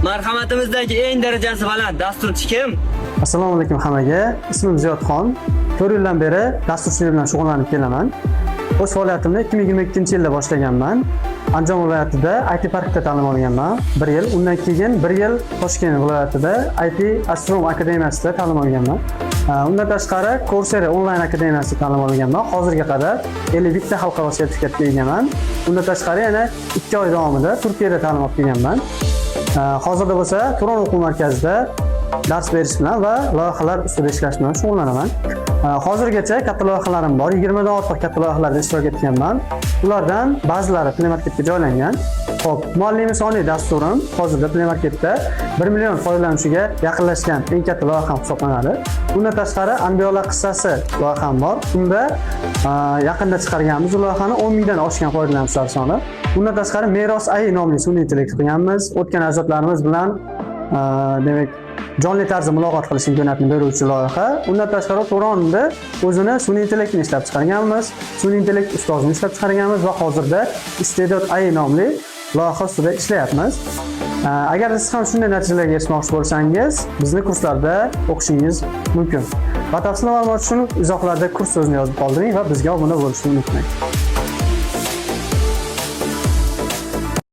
Marhamatimizdagi eng darajasi baland dasturchi kim? Assalomu alaykum hammaga. Ismim Ziyodxon. 4 yildan beri dasturchilik bilan shug'ullanib kelaman. O'z faoliyatimni 2022-yilda boshlaganman. Andijon viloyatida IT parkda ta'lim olganman 1 yil. Undan keyin 1 yil Toshkent viloyatida IT Astrom akademiyasida ta'lim olganman. Undan tashqari Coursera onlayn akademiyasida ta'lim olganman. Hozirga qadar 51 ta xalqaro sertifikatga egaman. Undan tashqari yana 2 oy davomida Turkiyada ta'lim olib kelganman. Hozirda bo'lsa Turon o'quv markazida dars berish bilan va loyihalar ustida ishlash bilan shug'ullanaman. Hozirgacha katta loyihalarim bor. 20 dan ortiq katta loyihalarda ishtirok etganman. Ulardan ba'zilari Play Marketga joylangan. Xo'p, Muallimi sonli dasturim hozirda Play Marketda 1 million foydalanuvchiga yaqinlashgan eng katta loyiham hisoblanadi. Undan tashqari Anbiyolar qissasi loyiham bor. Unda yaqinda chiqarganmiz bu loyihani, 10 mingdan oshgan foydalanuvchilar soni. Undan tashqari Meros AI nomli sun'iy intellekt qilganmiz. O'tgan ajdodlarimiz bilan demak, jonli tarzda muloqot qilish imkoniyatini beruvchi loyiha. Undan tashqari Turonda o'zini sun'iy intellektini ishlab chiqarganmiz, sun'iy intellekt ustozini ishlab chiqarganmiz va hozirda Iste'dod AI nomli loyiha ustida ishlayapmiz. Agar siz ham shunday natijalarga erishmoqchi bo'lsangiz, bizni kurslarda o'qishingiz mumkin. Batafsil ma'lumot uchun izohlarda "kurs" so'zini yozib qoldiring va bizga obuna bo'lishni unutmang.